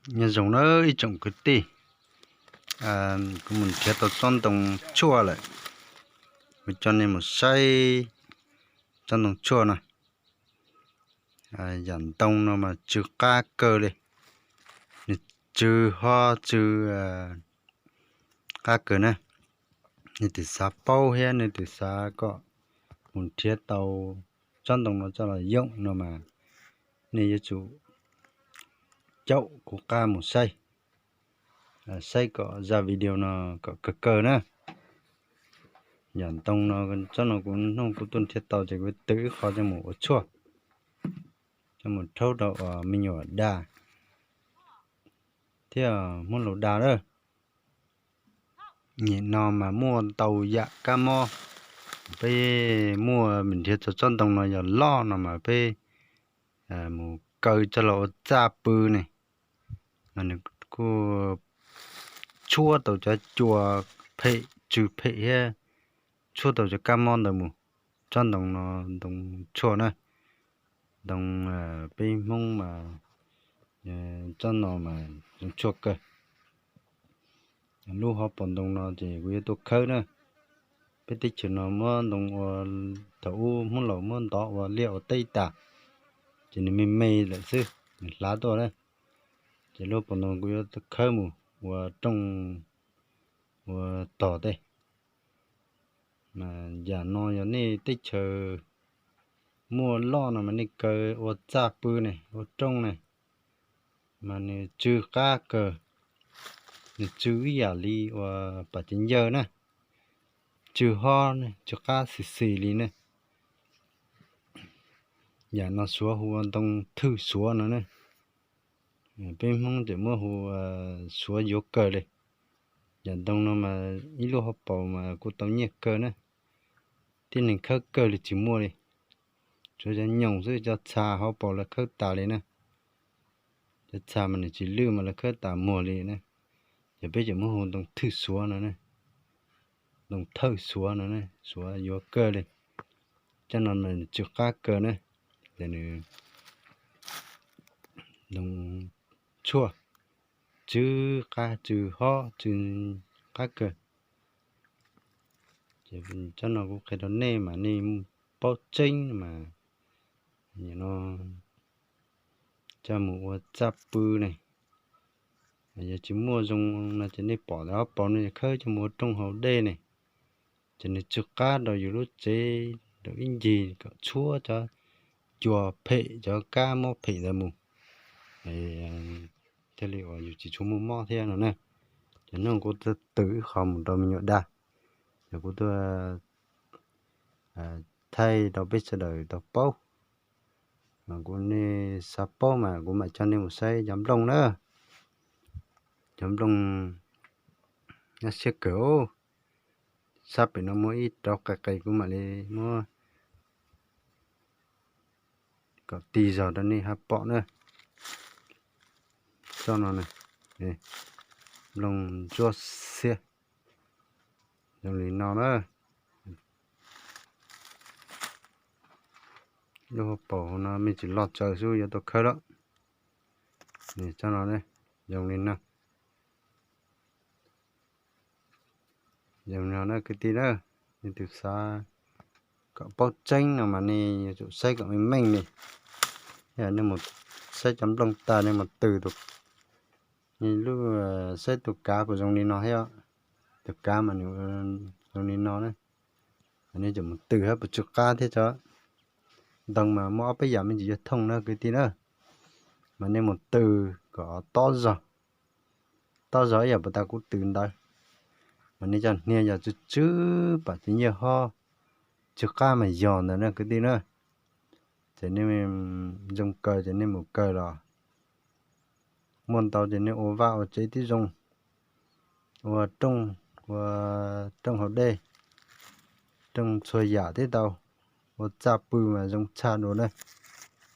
Nyob zoo na ib tsoom kwv tij, kuv mus nrhiav tau tsob ntoo tshuaj lawm, kuv coj nej mus saib tsob ntoo tshuaj no. Yam ntoo no mas tsw qab kawg li, nws tsw ho tsw qab kawg na. Nej twg xav paub thiab nej twg xav kom mus nrhiav tau tsob ntoo no coj los yoom no mas nej yuav tsum caum kuv qab mus saib, saib kom zaj video no kom kawg kawg na. Yam ntoo no, tsob no kuv nug kuv tuaj nrhiav tau ces kuv twv ib qho coj mus ua tshuaj, coj mus rhaub rau me nyuam da thiab Hmoob laus da lawm. Nim no mas muaj ntau yam kab mob, peb muaj nrhiav tau tsob ntoo no yog loj no mas peb mus kaw coj los ua txaj pw ne, mas nws kuj tshuab tau cov cua phem tsw phem thiab tshuab tau cov kab mob ntawd mus. Tsob ntoo no ntoo tshuaj na, ntoo peb Hmoob mas tsob no mas ntoo tshuaj kawg. Lub hauv paus ntoo no ces kuv yuav tuaj khawb na. Peb teb chaws no muab ntoo ua, thaum ub Hmoob laus muab ntov ua liaj ua teb tas, ces nws me me lawm xwb nws hlav tuaj na. Ces lub hauv paus ntoo kuv yuav tuaj khawb mus ua rooj ua tog tej. Mas yam no yog nej teb chaws muaj loj no mas nej kaw ua txaj pw ne, ua rooj ne, mas nws tsw qab kawg, nws tsw ib yam li uas pas cev ncaws na, tsw hob ne, tsw qab xis xis li ne. Yam no Suav hu ua ntoo thwj Suav no ne. Peb Hmoob tseem muab hu Suav yuav kawg li. Yam ntoo no mas ib lub hauv paus mas kuj tau nyiaj kawg na, tib neeg khawb kawg li tsis muaj li. Tsuav cov nyoos xwb, cov txha hauv paus lawv khawb tas li na. Cov txha mas nws tsis lwj mas lawv khawb tas muag li na. Ces peb tseem muab hu ntoo thwj Suav no, ntoo thawj Suav no, Suav yuav kawg li. Cov no mas tsw qab kawg na, ces nws ntoo tshuaj, tsw qab tsw hob tsw qab kawg. Ces cov no kuv qhia rau nej mas nej paub tseeb mas no coj mus ua txaj pw ne. Yog tsis muaj zoo no ces nej pom hauv paus no khawb coj mus ua rooj haus dej ne, ces nws tsw qab rau yus lub tsev rau ib ncig kom tshuab cov cua phem cov kab mob phem ntawd mus, thiaj li uas yus tsis tshua muaj mob thiab no na. Ces hnub no kuv twb tw ib qho mus rau me nyuam dag, ces kuv tuaj thaij rau peb sawv daws tau paub. Mas kuv, nej xav paub mas kuv mam coj nej mus saib cov nplooj na. Cov nplooj nyab siab kawg, sab pem no muaj ib rov qis qis, kuv mam li muab kom tig zog rau nej ho pom na. Tsob no, nplooj ntsuab xiab zoo li no na. Lub hauv paus no me ntsis loj tsawv xwb yuav tau khawb lawm. Tsob no zoo li no. Zoo li no na kwv tij na, nej tus xav kom paub tseeb no mas nej yuav tsum saib kom meej meej li. Yog nej mus saib cov nplooj tag nej mus tws, nej lub, saib tus kav puas zoo li no thiab. Tus kav mas nws zoo li no na, nej tsum mus tws thiab puas tsw qab thiab. Cov ntoo mas muaj ob peb yam me ntsis yuav thooj na kwv tij na, mas nej mus tws kom tob zog, tob zog ib yam puas tas kuv tws ntawd. Mas nej cov hnia yog tsw tsw pam tsis nyiaj hob, tsw qab mas yog ntawd na kwv tij na. Ces nej zoo kaw ces nej mus kaw los, muaj ntau ces nej ua vaj ua tsev tib zoo, ua rooj, ua rooj haus dej, rooj txhua yam tib tau, ua txaj pw mas zoo tshaj dua na,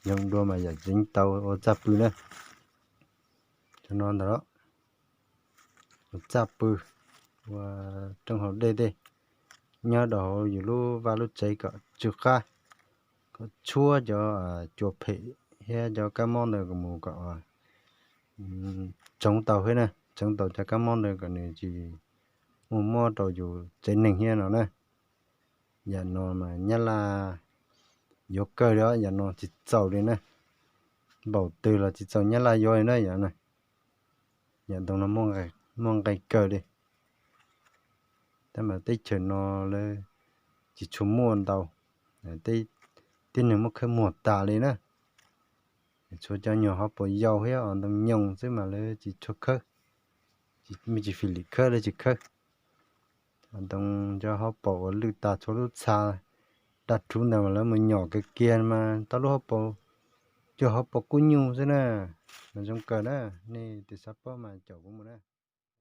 zoo dua mas yam tseev tau ua txaj pw na. Cov no ntag, ua txaj pw, ua rooj haus dej tej, nyob rau hauv yus lub vaj lub tsev kom tsw qab, kom tshuab cov cua phem thiab cov kab mob ntawd kom mus kom tsoov tau thiab na, tsoov tau cov kab mob ntawd kom nws tsis ua mob rau yus tsev neeg thiab no na. Yam no mas Nyab Laj yuav kawg li os, yam no tsis txaus li na. Npaum twg los tsis txaus Nyab Laj yuav li na yom. Yam ntoo no muaj nqis kawg li. Tab mas teb chaws no lawv tsis tshua muaj ntau, tib neeg muab khawb muag tas li na. Tshuav cov nyuag hauv paus yau thiab os, ntoo nyoos xwb mas lawv tsis tshua khawb, me tsis fim lim khawb lawv tsis khawb. Ntoo cov hauv paus uas lwj tag tshuav lub txha daj rhuv ntawd mas lawv mus nyom kiag kiag mas tau lub hauv paus, cuag hauv paus kub nyuj xwb na. Mas zoo kawg na, nej tus xav paub mas caum kuv mus na.